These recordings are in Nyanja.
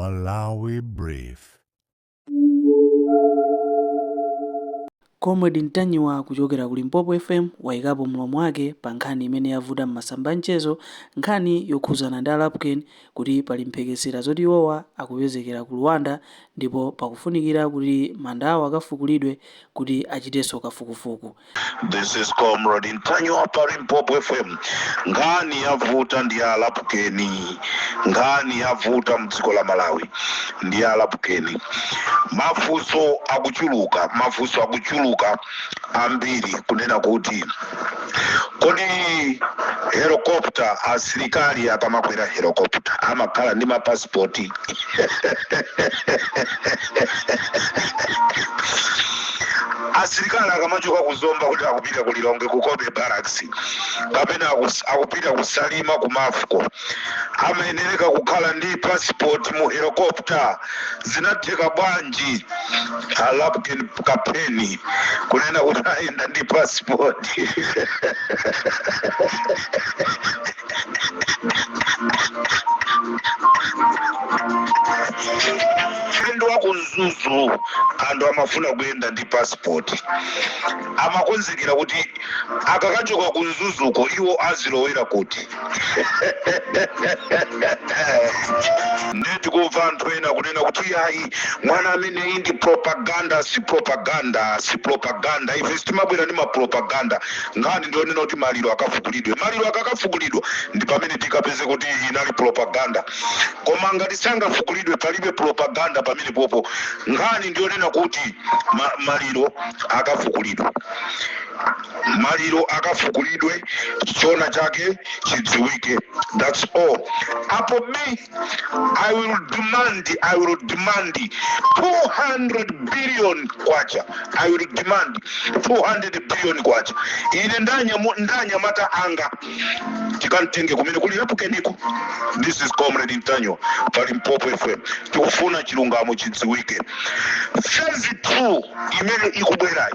Malawi Brief. Comrade Ntanyiwa kuchokera ku Limpopo FM wayikapo mlomo wake pa nkhani imene yavuta m'masamba a mchezo, nkhani yokhuzana ndi a Lapken kuti pali mphekesera zoti iwowa akupezekera ku Rwanda ndipo pakufunikira kuti manda awo akafukulidwe kuti achitenso kafukufuku. This is Comrade Ntanyiwa pa Limpopo FM. Nkhani yavuta ndi ya Lapukeni. Nkhani yavuta mdziko la Malawi ndi ya Lapukeni. Mafunso akuchuluka, mafunso akuchuluka ambiri kunena kuti kodi helicopter, asilikali akamakwera helicopter amakhala ndi mapasipoti? Asilikali akamachoka ku Zomba kuti akupita ku Lilongwe ku Cobbe Barracks kapena akupita ku Salima ku Mafco amayenereka kukhala ndi passport mu helicopter? Zinatheka bwanji a Lapken Kapheni kunena kuti ayenda ndi passport? Ulendo wa ku Mzuzu anthu amafuna kuyenda ndi passport, amakonzekera kuti akakachoka ku Mzuzuko iwo azilowera kuti? Ndiye tikumva anthu ena kunena kuti yayi, mwana ameneyi ndi propaganda. Si propaganda, si propaganda, ife sitimabwera ndi mapropaganda. Nkhani ndionena kuti maliro akafukulidwe. Maliro akakafukulidwa ndi pamene tikapeze kuti inali propaganda, koma ngati sangafukulidwe palibe propaganda pamene popo. Nkhani ndionena kuti maliro akafukulidwe, maliro akafukulidwe, chona chake chidziwike, that's all. Apo bii I will demand 200 billion kwacha. I will demand 200 billion kwacha. Ine ndanyamata anga tikamtenge kumene kuli Lapukeniko. This is Comrade Ntanyiwa pa Limpopo FM. Tikufuna chilungamo chidziwike. Phase 2 imene ikubwerayi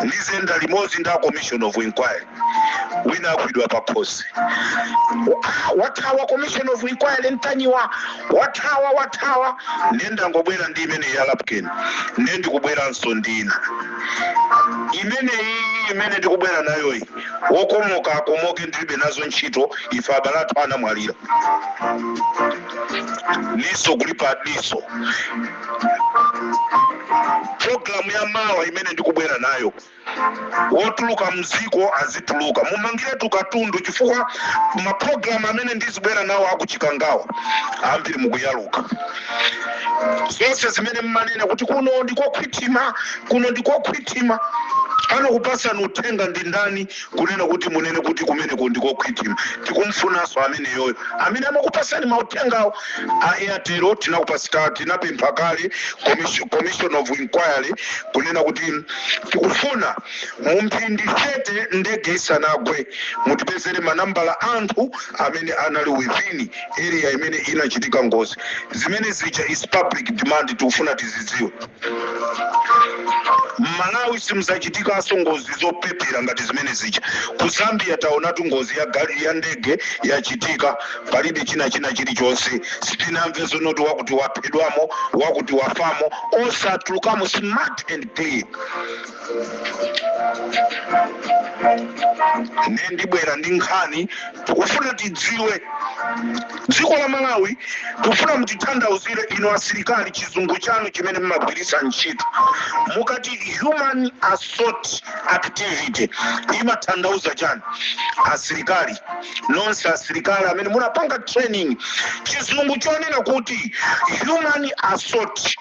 ndizenda limodzi ndi a commission of inquiry. Wina agwidwa pakhosi. Wathawa commission of inquiry, Ntanyiwa wathawa, wathawa. Ndiye ndangobwera ndi imene ya Lapken, ndiye ndikubweranso ndina imeneyi imene ndikubwera nayoyi. Wokomoka akomoke, ndilibe nazo ntchito. Ife abale athu anamwalira, diso kulipa diso. Programu ya mawa imene ndikubwera nayo, wotuluka mziko azituluka, mumangiretu katundu, chifukwa mapulogalamu amene ndizibwera nawo akuchikangawa ambiri mukuyaluka. Zonse zimene mmanena kuti kuno ndikokhwitima, kuno ndikokhwitima, anakupasani uthenga ndi ndani kunena kuti munene kuti kumeneko ndikokhwitima? Tikumfunanso ameneyoyo amene amakupasani mauthengawo. A Airtel tinakupasita, tinapempha kale commission of inquiry kunena kuti tikufuna mu mphindi 30 ndege isanagwe mutipezere manambala anthu amene anali within area imene inachitika ngozi. Zimene zija is public demand, tikufuna tizidziwe. Mmalawi simuzachitikanso ngozi zopepera ngati zimene zija. Ku Zambia taonatu ngozi ya ndege yachitika, palibe china chilichonse, sitinamve zonoti wakuti waphedwamo, wakuti wafamo, osatulukamo smart and clear. Ndiye ndibwera ndi nkhani, tikufuna tidziwe dziko la Malawi, tikufuna mutitanthauzire inu asilikali chizungu chanu chimene mumagwiritsa ntchito mukati human assault activity imatanthauza chani? Asilikali nonse, asilikali amene munapanga training, chizungu chonena kuti human assault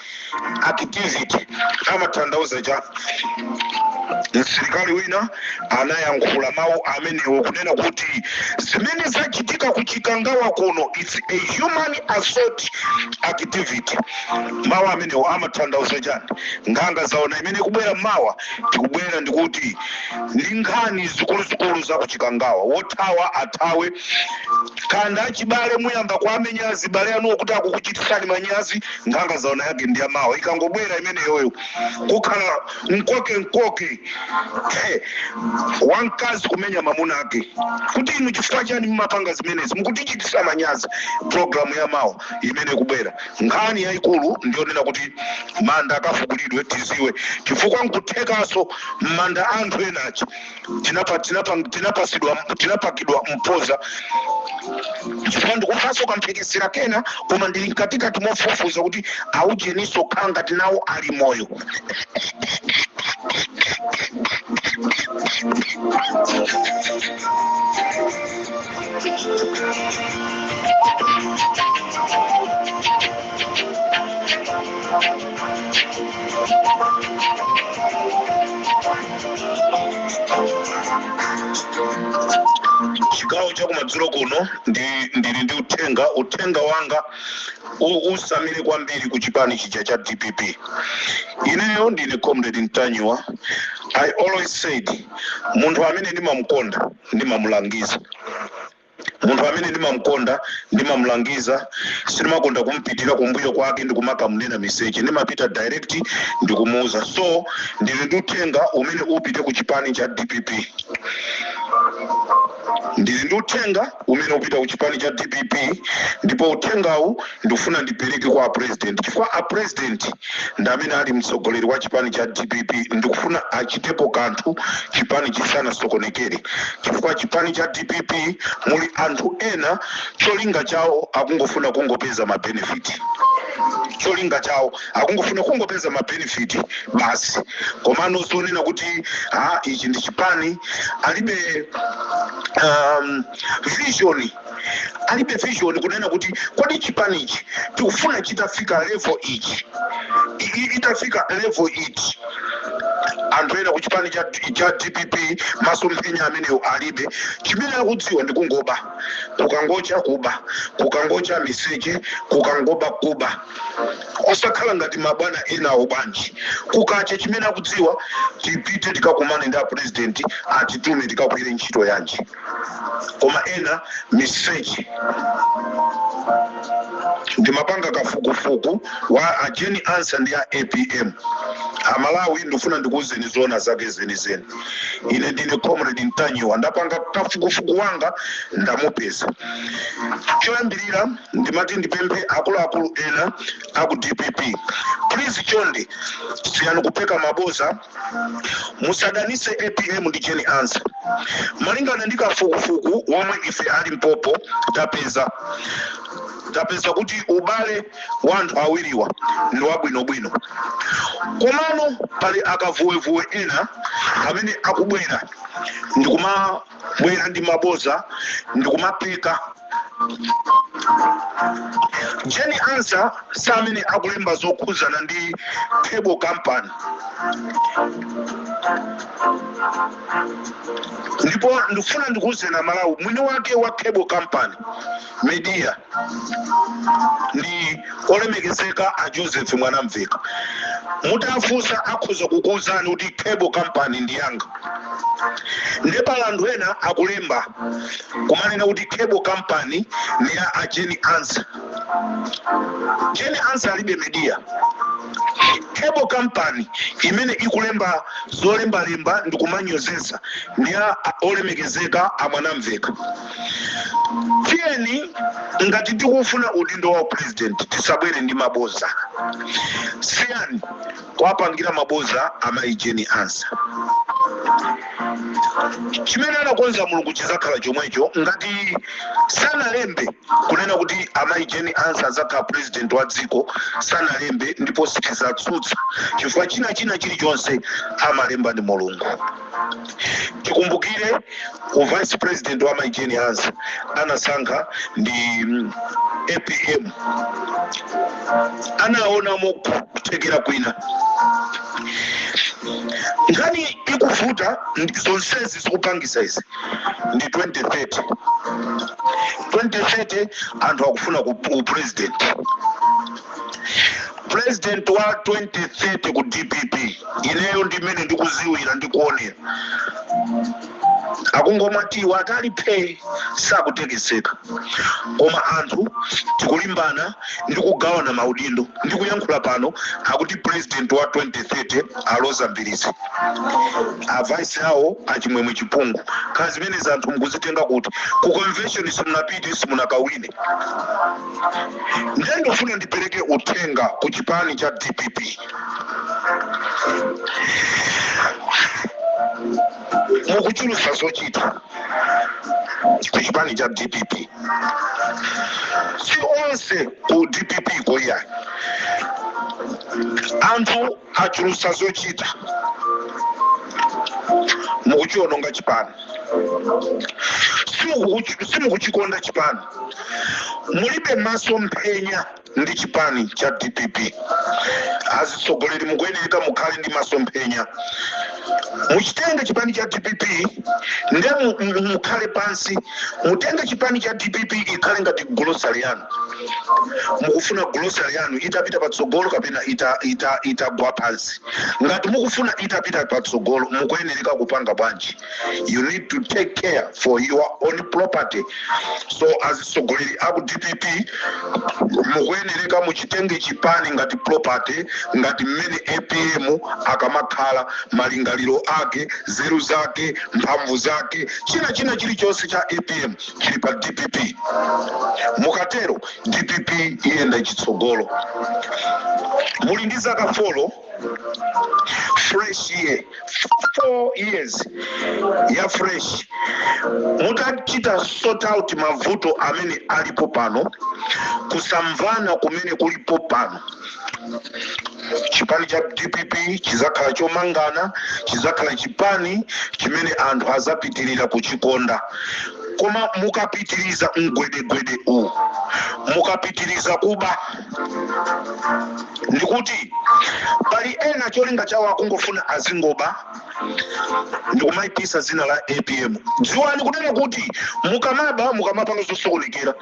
activity amatanthauza chani? Msilikali wina anayankhula mawu amenewo kunena kuti zimene zachitika ku Chikangawa kuno it's a human assault activity. Mawu amenewo amatanthauza chani? Nkhanga zaona imene ikubwera mawa, tikubwera ndikuti ndi nkhani zikuluzikulu za ku Chikangawa. Wothawa athawe, kanda achibale muyamba kuamenya azibale anuwo kuti akukuchitisani manyazi. Nkhanga zaona yake ndi yamawa, ikangobwera imeneyoyo kukhala mkoke mkoke. Lilongwe, wamkazi kumenya mamuna ake kuti inu chifukwa chani mumapanga zimenezi, mukutichitisa manyazi. Programu ya mawa imene kubwera, nkhani yayikulu ndiyonena kuti manda akafukulidwe, tiziwe, chifukwa nkuthekanso manda anthu enachi tinapasidwa, tinapakidwa mpoza, chifukwa ndikumvanso kamphekesera kena, koma ndili mkatikati mofufuza kuti aujeniso khala ngati nawo ali moyo. Chigawo chakumadzulo kuno ndili ndi uthenga. Uthenga wanga usamire kwambiri ku chipani chija cha DPP. Ineyo ndine Comrade Ntanyiwa. I always said, munthu amene ndimamukonda ndimamulangiza, munthu amene ndimamukonda ndimamulangiza. Sindimakonda kumpitira kumbuyo kwake ndikumakamunena miseche, ndimapita direct ndikumuuza. So ndili ndi uthenga umene upite ku chipani cha DPP. Ndili ndi uthenga umene upita ku chipani cha DPP, ndipo uthengawu ndikufuna ndipereke kwa apresident, chifukwa apresident ndi amene ali mtsogoleri wa chipani cha DPP. Ndikufuna achitepo kanthu chipani chisanasokonekere, chifukwa chipani cha DPP muli anthu ena cholinga chawo akungofuna kungopeza mabenefit, cholinga chawo akungofuna kungopeza mabenefit basi. Komano zonena kuti ha, ichi ndi chipani, alibe vision, alibe vision kunena kuti kodi chipanichi tikufuna chitafika level ichi, itafika level ichi. Anthu ena ku chipani cha DPP masomphenya amenewo alibe. Chimene akudziwa ndi kungoba, kukangocha kuba, kukangocha miseche, kukangoba kuba, osakhala ngati mabwana enawo bwanji. Kukache chimene akudziwa, tipite tikakumane ndi apresident, atitume tikagwire ntchito yanji. Koma ena miseche. Ndimapanga kafukufuku wa a Jane Ansah ndi a APM. Amalawi, ndifuna ndikuwuzeni zoona zake zenizeni. Ine ndine Comrade Ntanyiwa, ndapanga kafukufuku wanga, ndamupeza. Choyambirira ndimati ndipemphe akuluakulu ena aku DPP, please, chonde siyani kupeka maboza, musadanise APM ndi Jane Ansah. Malingana ndi kafukufuku womwe ife ali Limpopo tapeza, tapeza kuti ubale wa anthu awiriwa ndi wabwinobwino. Komano pali akavuwevuwe ena amene akubwera ndikumabwera ndi maboza ndikumapeka. Jane Ansah samene akulemba zokhuzana ndi cable company, ndipo ndifuna ndikuwuzeni Malawi, mwini wake wa cable company media ndi olemekezeka a Joseph Mwanamveka. Mutafunsa akhoza kukuwuzani kuti cable company ndi yanga. Ndipo anthu ena akulemba kumanena kuti cable company ndi ya a Jane Ansah. Jane Ansah alibe media. Cable company imene ikulemba zolembalemba ndi kumanyozesa ndi ya olemekezeka a Mwanamveka. Tiyeni, ngati tikufuna udindo wa president, tisabwere ndi maboza. Siyani kuwapangira maboza amayi Jane Ansah. Chimene anakonza Mulungu chizakhala chomwecho. Ngati sanalembe kunena kuti amayi Jane Ansah azakhala president wa dziko, sanalembe, ndipo sitizatsutsa, chifukwa china chilichonse amalemba ndi Mulungu. Tikumbukire u vice president wa amayi Jane Ansah anasankha ndi APM, anaonamo kuthekera kwina. Nkhani ikuvuta zonsezi zikupangisa izi ndi 2030. 2030 anthu akufuna ku upresident. President wa 2030 ku DPP, ineyo ndimene ndikuziwira, ndikuonera. Akungomwa tiwa atali phe, sakutekeseka. Koma anthu tikulimbana ndi kugawana maudindo. Ndikuyankhula pano akuti president wa 2030 aloza Mbilizi, a vice awo achimwemwe Chipungu. Kha zimene anthu mukuzitenga kuti? Ku convention simunapite, simunakawine. Ndiye ndofuna ndipereke uthenga ku chipani cha DPP. Mukuchulusa zochita ku chipani cha DPP. Si onse ku DPP koya, anthu achulusa zochita, mukuchiononga chipani. Simukuchikonda chipani, mulibe masomphenya ndi chipani cha DPP. Azitsogoleri mukuyenereka mukhale ndi masomphenya, muchitenge chipani cha DPP, nde mukhale pansi, mutenge chipani cha DPP ikhale ngati grocery yanu. Mukufuna grocery yanu itapita patsogolo kapena itagwa pansi? Ngati mukufuna itapita patsogolo, mukuyenereka kupanga bwanji? You need to take care for your own property. So azitsogoleri aku DPP mukuyenereka muchitenge chipani ngati property, ngati mmene APM akamakhala, malingaliro ake, zeru zake, mphamvu zake, china chilichonse cha APM chili pa DPP. Mukatero DPP iyenda chitsogolo. Muli ndi zaka 4 fresh year, 4 years ya fresh. Mutachita sort out mavuto amene alipo pano, kusamvana kumene kulipo pano, chipani cha DPP chizakhala chomangana, chizakhala chipani chimene anthu azapitirira kuchikonda. Koma mukapitiriza mgwedegwede uwu, mukapitiriza kuba, ndikuti pali ena cholinga chawo akungofuna azingoba ndikumayipisa zina la APM. Dziwani kunena kuti mukamaba, mukamapanga zosokonekera,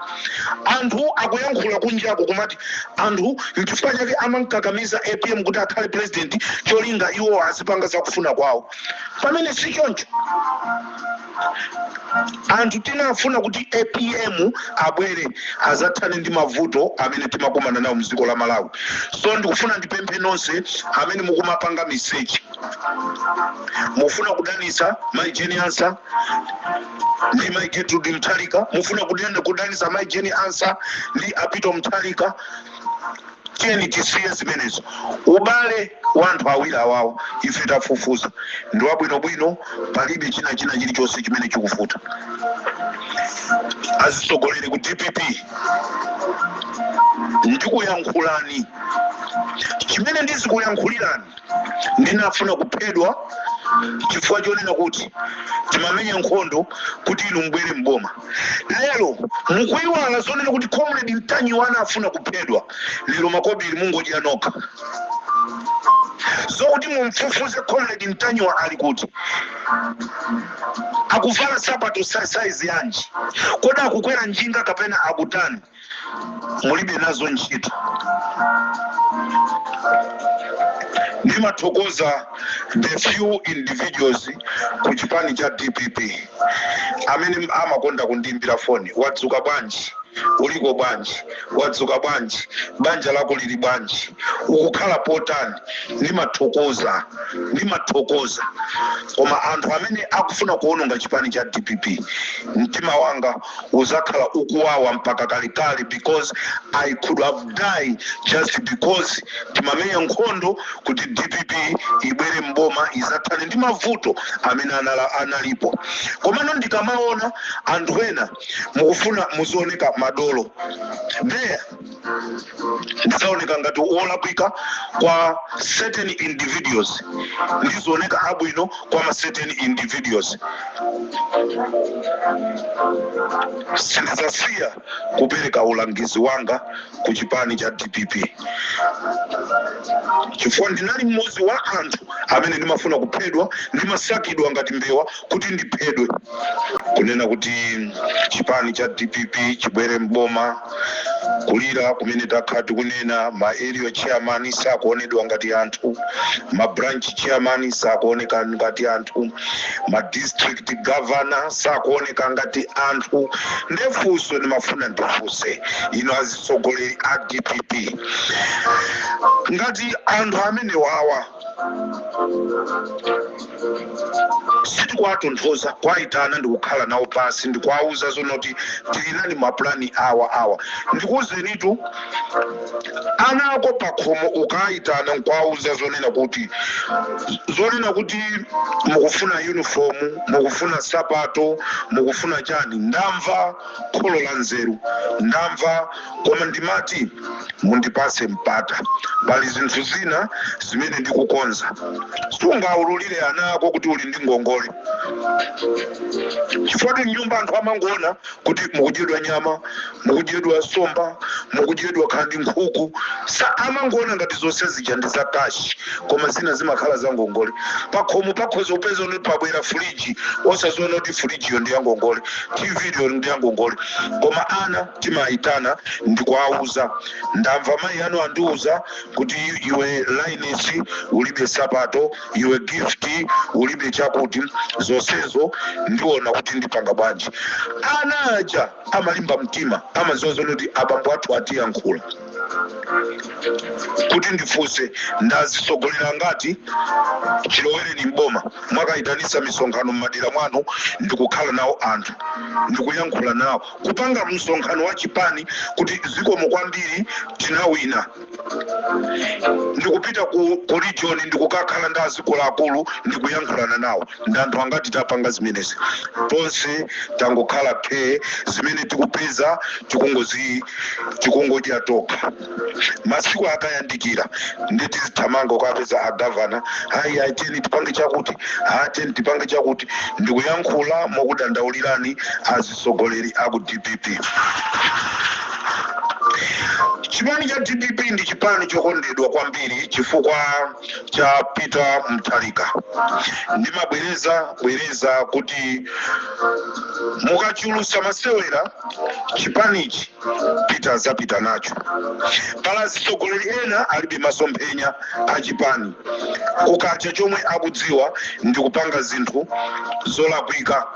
anthu akuyankhula kunjako kumati anthu nchifukwa chake amankakamiza APM kuti akhale president, cholinga iwo azipanga zakufuna kwawo, pamene si choncho. Anthu tinafuna kuti APM abwere azathane ndi mavuto amene timakumana nawo mdziko la Malawi. So ndikufuna ndipemphe nonse amene mukumapanga miseche, mufuna kudanisa Mai Jane Ansah ndi Mai Gertrude Mutharika, mufuna kudanisa Mai Jane Ansah ndi Apito Mutharika, tiyeni tisiye zimenezo. Ubale wa anthu awiri awawa ife tafufuza ndi wabwinobwino, palibe china chilichonse chimene chikufuta. Azitsogoleri ku DPP, ndikuyankhulani chimene ndizikuyankhulirani. Ndinafuna kuphedwa chifukwa chonena kuti timamenya nkhondo kuti inu mubwere mboma. Lero mukuiwala zonena kuti Comrade Mtanyiwa anafuna kuphedwa. Lero makobiri mungodya nokha. Zokuti mumfufuze Comrade Mtanyiwa ali kuti, akuvala sapato size yanji, kodi akukwera njinga kapena akutani, mulibe nazo ntchito. Ndimathokoza the few individuals ku chipani cha DPP amene amakonda kundiimbira foni: "Wadzuka bwanji? Uliko bwanji? Wadzuka bwanji? Banja lako lili bwanji? Ukukhala potani?" Ndimathokoza, ndimathokoza. Koma anthu amene akufuna kuononga chipani cha DPP, mtima wanga uzakhala ukuwawa mpaka kalekale, because I could have died just because timamenya nkhondo kuti DPP ibwere mboma izathane ndi mavuto amene analipo. Komano ndikamaona anthu ena mukufuna muzioneka madolo there, ndizaoneka ngati wolakwika kwa certain individuals, ndizioneka abwino kwa ma certain individuals. Sindizasiya kupereka ulangizi wanga ku chipani cha DPP, chifukwa ndinali mmodzi wa anthu amene ndimafuna kuphedwa, ndimasakidwa ngati mbewa kuti ndiphedwe. Kunena kuti chipani cha DPP chibwere mboma. Kulira kumene takhala tikunena, ma area chairman sakuonedwa ngati anthu, ma branch chairman sakuoneka ngati anthu, ma district governor sakuoneka ngati anthu. Ndefunso ndimafuna ndifunse ino azitsogoleri a DPP, ngati anthu amene wawa sitikuwatonthoza, kuwayitana ndikukhala nawo pasi ndikuwauza zonoti tili nani mapulani awa awa. Ndikuwuzenitu, ana ako pakhomo ukayitana nkuwauza zonena kuti mukufuna uniform, mukufuna sapato, mukufuna chani, ndamva kholo la nzeru, ndamva, koma ndimati mundipase mpata, pali zinthu zina zimene ndikukonza. Sungaululire ana ako kuti uli ndi ngongole, chifukwa mnyumba anthu amangoona kuti mukudyedwa nyama, mukudyedwa somba, mukudyedwa khandi nkhuku, sa amangoona ngati zonse zija ndi za cash, koma zina zimakhala za ngongole. Pakhomo pakhoza kupeza kuti pabwera fridge, osaziona kuti fridge yo ndi ya ngongole, TV yo ndi ya ngongole. Koma ana timayitana ndikuwauza, ndamva mayi anu andiuza kuti iwe Linus ulibe sapato, iwe Gift ulibe chakuti, zonsezo ndiona kuti ndipanga bwanji. Ana aja amalimba mtima, amaziwa kuti abambo athu atiyankhula. Kuti ndifunse, ndazitsogolera ngati chilowereni mboma mwakayitanisa misonkhano m'madera mwanu ndikukhala nawo anthu ndikuyankhula nawo, kupanga msonkhano wa chipani kuti zikomo kwambiri tinawina, ndikupita ku region ndikukakhala ndi azikuluakulu ndikuyankhulana nawo, ndi anthu angati tapanga zimenezi? Tonse tangokhala phe, zimene tikupeza tikungodya tokha. Masiku akayandikira ndi tizithamanga ukapeza agavana, hayi, ateni tipange chakuti, ateni tipange chakuti. Ndikuyankhula mokudandaulirani azisogoleri aku DPP. Chipani cha DPP ndi chipani chokondedwa kwambiri chifukwa cha Peter Mutharika. Ndimabwereza bwereza kuti mukachulusa masewera, chipanichi Peter azapita nacho. Pala atsogoleri ena alibe masomphenya a chipani, kukacha chomwe akudziwa ndi kupanga zinthu zolakwika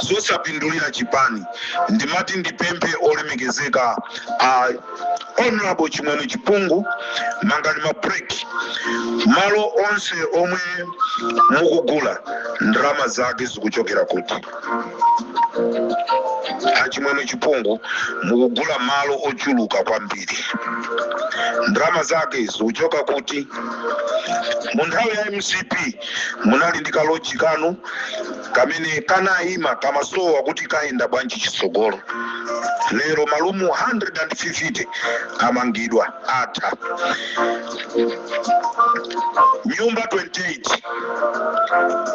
zosapindulira chipani. Ndimati ndipemphe olemekezeka a Honorable Chimwemwe Chipungu, mangani ma break malo onse omwe mukugula, ndalama zake zikuchokera kuti? Achimwemwe Chipungu, mukugula malo ochuluka kwambiri, ndalama zake zikuchoka kuti? Mu nthawi ya MCP munali ndi ka lodge kanu kamene kanayima kamasowa kuti kayenda bwanji chitsogolo. Lero ma room 150 amangidwa, atha. Nyumba 28,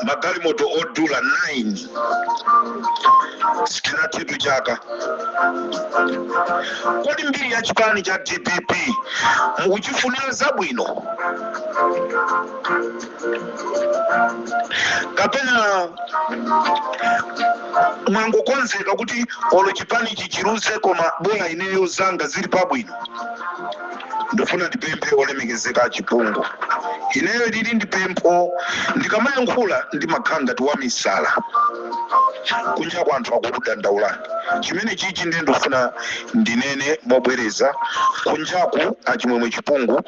magalimoto odula 9, sitinathetu chaka. Kodi mbiri ya chipani cha DPP mukuchifunira zabwino kapena mwangokonzeka kuti olo chipanichi chiluze, koma bola ineyo zanga zili pabwino? Ndifuna ndipemphe olemekezeka Achipungu, ineyo lili ndipempho. Ndikamayankhula ndimakhala ngati wamisala, kunja kwa anthu akukudandaulani. Chimene chichi ndiye ndifuna ndinene mobwereza, kunjaku Achimwemwe Chipungu,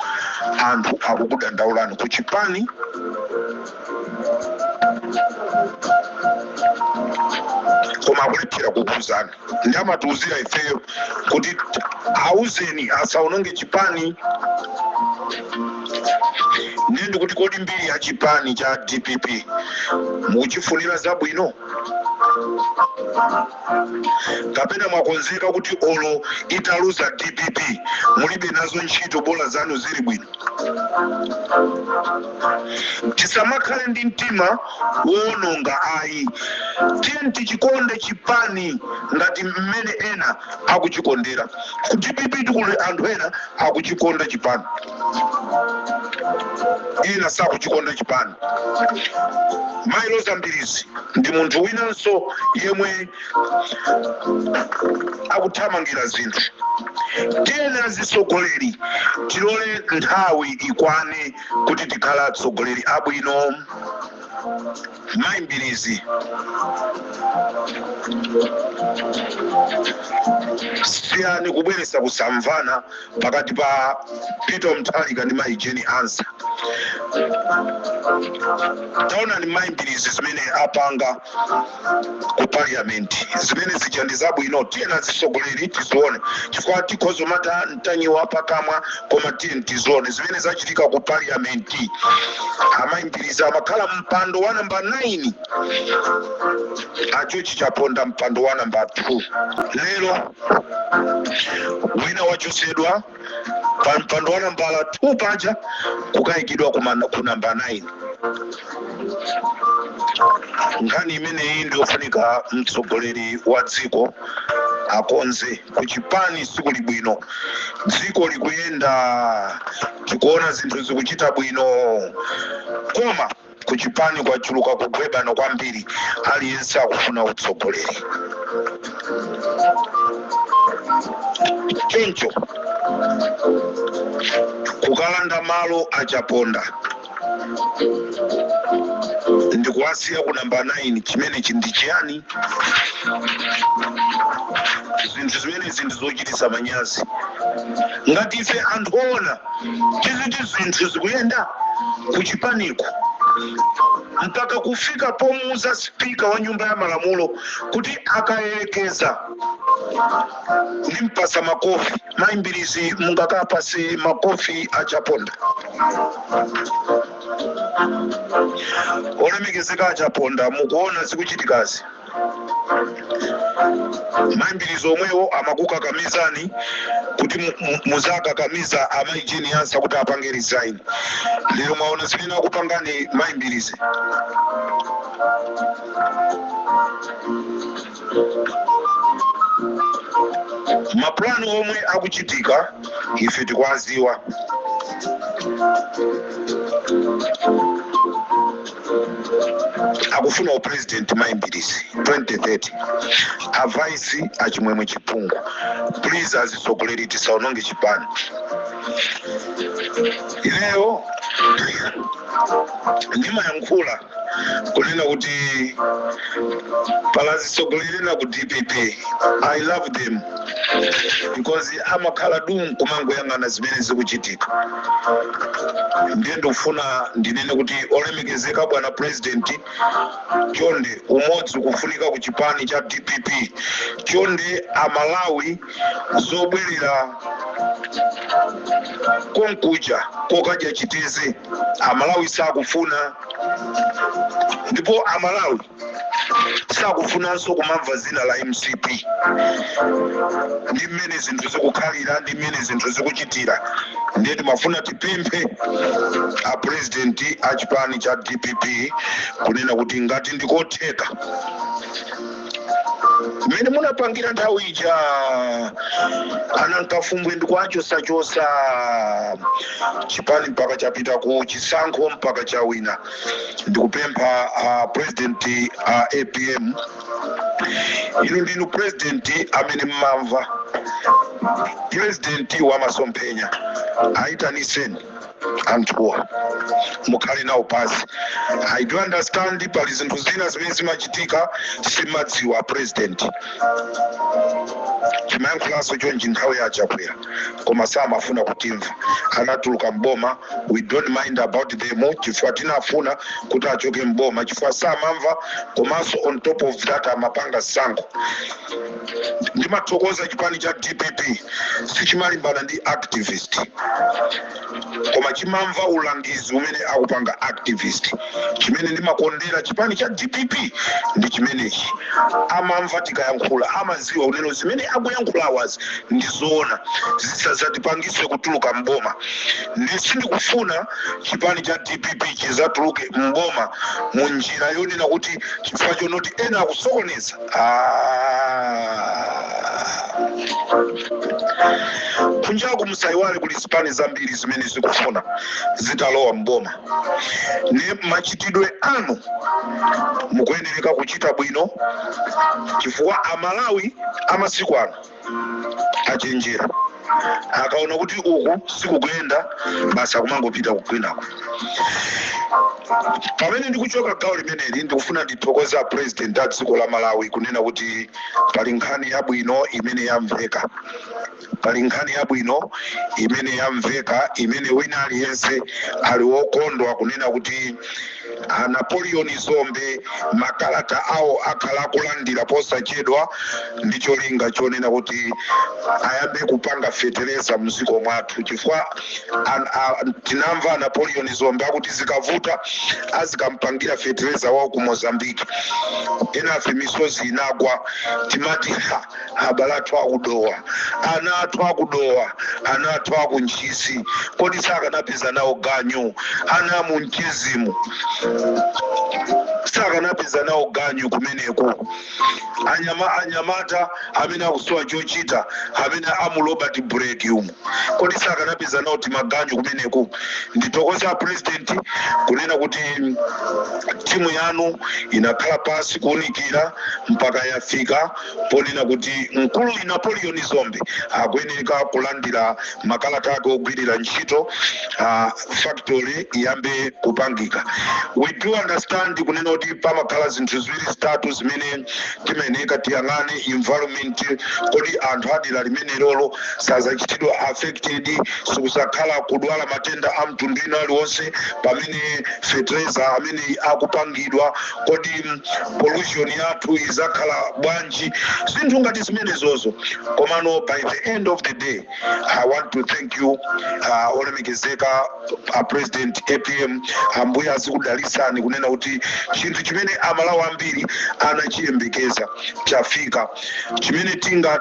anthu akukudandaulani ku chipani, koma akulephera kukuuzani, ndi amatiuzira ifeyo kuti auzeni asaononge chipani. Ndiye ndikuti, kodi mbiri ya chipani cha DPP mukuchifunira zabwino kapena mwakonzeka kuti olo italuza DPP mulibe nazo ntchito, bola zanu zili bwino? Tisamakhale ndi mtima woononga ayi. Tiye tichikonde chipani ngati mmene ena akuchikondera. Ku DPP tikuli anthu ena akuchikonda chipani, ena sakuchikonda chipani. Mailo Zambirizi ndi munthu winanso yemwe akuthamangira zinthu. Tiyeni azitsogoleri tilole nthawi ikwane kuti tikhale atsogoleri abwino. Mayi Mbilizi, siyani kubweretsa kusamvana pakati pa Peter Mutharika ndi mayi Jane Ansah. Taonani mayi Mbilizi zimene apanga ku parliament, zimene zija ndi zabwino. Tiyeni azitsogoleri tizione, chifukwa tikhoza kumati Ntanyiwa pakamwa, koma tiyeni tizione zimene zachitika ku parliament. Amayi Mbilizi amakhala mpando wa namba 9, a George Chaponda mpando wa namba 2. Lero wina wachosedwa pa mpando wa nambala 2 paja kukayikidwa ku namba 9. Nkhani imeneyi ndiyofunika mtsogoleri wa dziko akonze. Kuchipani sikuli bwino, dziko likuyenda, tikuona zinthu zikuchita bwino, koma kuchipani kwachuluka kugwebana kwambiri, aliyense akufuna utsogoleri. Choncho kukalanda malo achaponda ndikuwasiya ku namba 9, chimenechi ndi chiyani? Zinthu zimenezi ndi zochititsa manyazi. Ngati ife anthu oona tiziti zinthu zikuyenda kuchipaniko, mpaka kufika pomuuza spika wa nyumba ya malamulo kuti akayerekeza ndimpasa makofi. Mayi Mbilizi, mungakapase makofi achaponda? Olemekezeka achaponda, mukuona zikuchitikazi? Mayi Mbilizi omwewo amakukakamizani kuti muzakakamiza amayi Jane Ansah kuti apange resign. Lero mwaona zimene akupangani mayi Mbilizi. Mapulani omwe akuchitika ife tikuwaziwa. Akufuna upresident mayi Mbilizi 2030, a vice achimwemwe Chipungu. Please azitsogoleri, tisaononge chipani. Ineyo ndimayankhula kunena kuti pali azitsogoleri ena ku DPP, I love them because amakhala duu kumangoyang'ana zimene zikuchitika. Ndiye ndikufuna ndinene kuti olemekezeka bwana president, chonde umodzi ukufunika ku chipani cha DPP. Chonde amalawi, zobwerera konkuja kokadya chiteze amalawi sakufuna, ndipo amalawi sakufunanso kumamva zina la MCP ndi mmene zinthu zikukhalira ndi mmene zinthu zikuchitira. Ndiye timafuna tipemphe a president a chipani cha DPP kunena kuti ngati ndikotheka mmene munapangira nthawi ija a Nankafumbwe ndikuwachosachosa chipani mpaka chapita ku chisankho mpaka chawina, ndikupempha president APM, inu ndinu president amene mmamva, president wamasomphenya, ayitaniseni anthuwa mukhale nawo pasi. I do understand pali zinthu zina zimene zimachitika simadziwa president. Timayankhulanso chonchi nthawi ya Chakwera, koma samafuna kutimva, anatuluka mboma. We don't mind about them chifukwa tinafuna kuti achoke mboma chifukwa samamva, komanso on top of that amapanga sankho. Ndimathokoza chipani cha DPP sichimalimbana ndi activist, koma chimamva ulangizi umene akupanga activist. Chimene ndimakondera chipani cha DPP ndi chimenechi, amamva tikayankhula, amaziwa uneno zimene akuyankhulawazi ndi zoona, zisazatipangise kutuluka mboma. Ndi sindikufuna chipani cha DPP chizatuluke mboma mu njira yonena kuti chifukwa chonoti ena akusokoneza. Kunjaku musayiwale kuli zipani zambiri zimene zikufuna zitalowa mboma. Ndi machitidwe anu mukuyenereka kuchita bwino, chifukwa amalawi amasiku ano Achenjera, akaona kuti uku sikukuyenda, basi, akumangopita kukwinako. Pamene ndikuchoka gawo limeneli, ndikufuna ndithokoza President a dziko la Malawi kunena kuti pali nkhani yabwino imene yamveka, pali nkhani yabwino imene yamveka, imene wina aliyense ali wokondwa kunena kuti a Napoleon Zombe makalata awo akhala akulandira posachedwa, ndi cholinga chonena kuti ayambe kupanga fetereza mdziko mwathu, chifukwa tinamva Napoleon Zombe akuti zikavuta azikampangira fetereza wawo ku Mozambique. Enafe misozi inagwa, timati, "Ha, abale athu akudowa, ana athu akudowa, ana athu akuNtchisi, kodi sakanapeza nawo ganyu? Ana mu Mchezimu sakanapeza nawo ganyu kumeneku? Anyamata amene akusowa chochita, amene amu Robert Break umu, kodi sakanapeza nawo timaganyu kumeneku?" Ndithokoza President kunena kuti timu yanu inakhala pasi kuwunikira mpaka yafika ponena kuti mkulu Napoleon Zombe akuyenera kulandira makalata ake ogwirira ntchito, factory iyambe kupangika. We do understand kunena kuti pamakhala zinthu ziwiri zitatu zimene timayeneka tiyang'ane: environment, kodi anthu adera limene lolo sazachitidwa affected, sikusakhala kudwala matenda a mtundu ina aliwonse pamene fertilizer amene akupangidwa? Kodi pollution yathu izakhala bwanji? Zinthu ngati zimenezozo. Komano by the end of the day, I want to thank you, olemekezeka President APM. Ambuye azikudalisani kunena kuti chinthu chimene Amalawi ambiri anachiyembekeza chafika. Chimene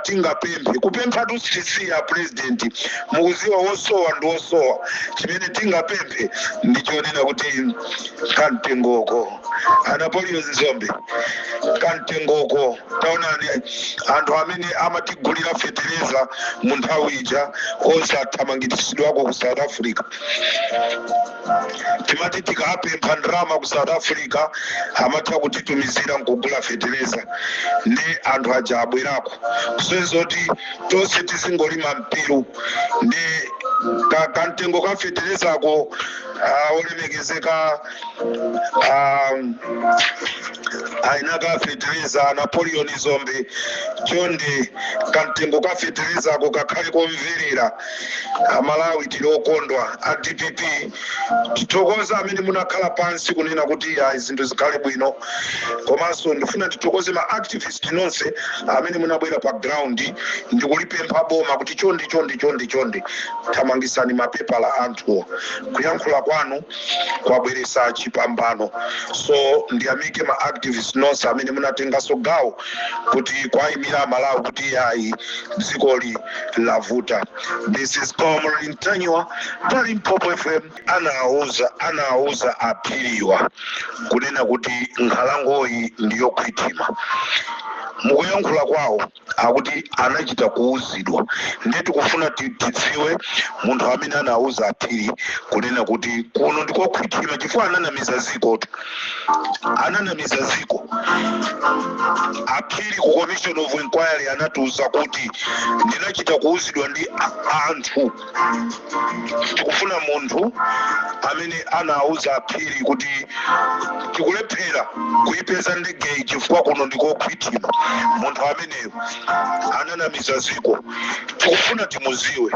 tingapemphe, kupempha tusisiya, President, mukuziwa wosowa ndi wosowa. Chimene tingapemphe ndichonena kuti kamtengoko, aNapoleon Zombe, kamtengoko, taonani anthu amene amatigulira fetereza mu nthawi ija onse athamangitsidwako ku South Africa. Timati tikapempha ndalama ku South Africa, amatha kutitumizira nkugula fetereza, ndi anthu aja abwerako, kusonyeza kuti tonse tizingolima mpiru. Ndi kamtengo ka feterezako, olemekezeka aina ka fetereza Napoleon Zombe, chonde kamtengo ka feterezako kakhale komverera. Amalawi tili okondwa. A DPP, tithokoza amene munakhala pansi kunena kuti ayi, zinthu zikhale bwino. Komanso ndifuna ndithokoze ma activist nonse amene munabwera pa ground ndikulipempha boma kuti chonde, chonde, chonde, chonde, thamangisani mapepala anthuwa. Kuyankhula kwanu kwabweresa chipambano. So ndiyamike ma activist nonse amene munatenganso gawo kuti kwayimira Amalawi kuti ayi, dzikoli lavuta. This is Comrade Ntanyiwa pa Limpopo FM. Anawuza aphiriwa kunena kuti nkhalangoyi ndiyokhwitima. Mukuyankhula kwawo akuti anachita kuuzidwa. Ndiye tikufuna tidziwe munthu amene anawuza aphiri kunena kuti kuno ndikokhwitima, chifukwa ananamiza zikotu, ananamiza ziko. Aphiri ku commission of inquiry anatiuza kuti ndinachita kuuzidwa ndi anthu. Tikufuna munthu amene anawuza aphiri kuti tikulephera kuipeza ndegeyi chifukwa kuno ndikokhwitima. Munthu ameneyo ananamiza ziko, tikufuna timuziwe.